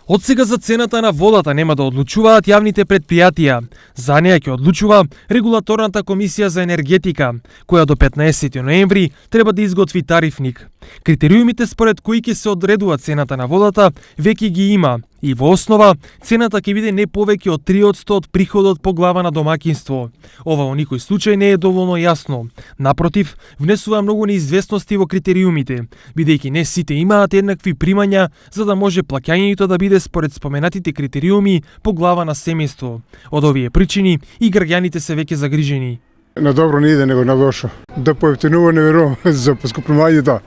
Од сега за цената на водата нема да одлучуваат јавните предпријатија. За неа ќе одлучува Регулаторната комисија за енергетика, која до 15 ноември треба да изготви тарифник. Критериумите според кои ќе се одредува цената на водата веќе ги има и во основа цената ќе биде не повеќе од 3% од приходот по глава на домаќинство. Ова во никој случај не е доволно јасно. Напротив, внесува многу неизвестности во критериумите, бидејќи не сите имаат еднакви примања за да може плаќањето да биде според споменатите критериуми по глава на семејство. Од овие причини и граѓаните се веќе загрижени. На добро не иде, него на лошо. Да поевтинува не верувам за поскупнувањето.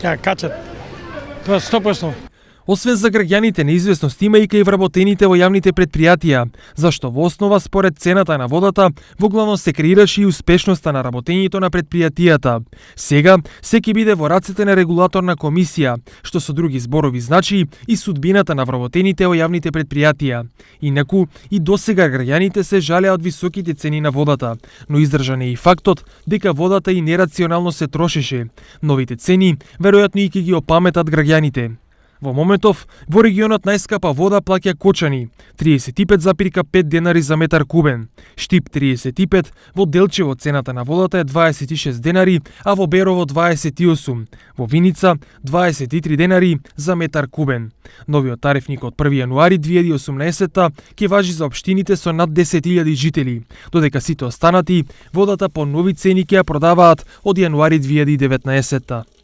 Ќе качат. Тоа 100%. Освен за граѓаните, неизвестност има и кај вработените во јавните предпријатија, зашто во основа според цената на водата во главно се креираше и успешноста на работењето на предпријатијата. Сега се ќе биде во рацете на регулаторна комисија, што со други зборови значи и судбината на вработените во јавните предпријатија. Инаку и досега граѓаните се жалеа од високите цени на водата, но издржан е и фактот дека водата и нерационално се трошеше. Новите цени веројатно и ќе ги опаметат граѓаните. Во моментов, во регионот најскапа вода плаќа Кочани, 35,5 денари за метар кубен, Штип 35, во Делчево цената на водата е 26 денари, а во Берово 28, во Виница 23 денари за метар кубен. Новиот тарифник од 1 јануари 2018 ќе важи за општините со над 10.000 жители, додека сите останати водата по нови цени ќе ја продаваат од јануари 2019.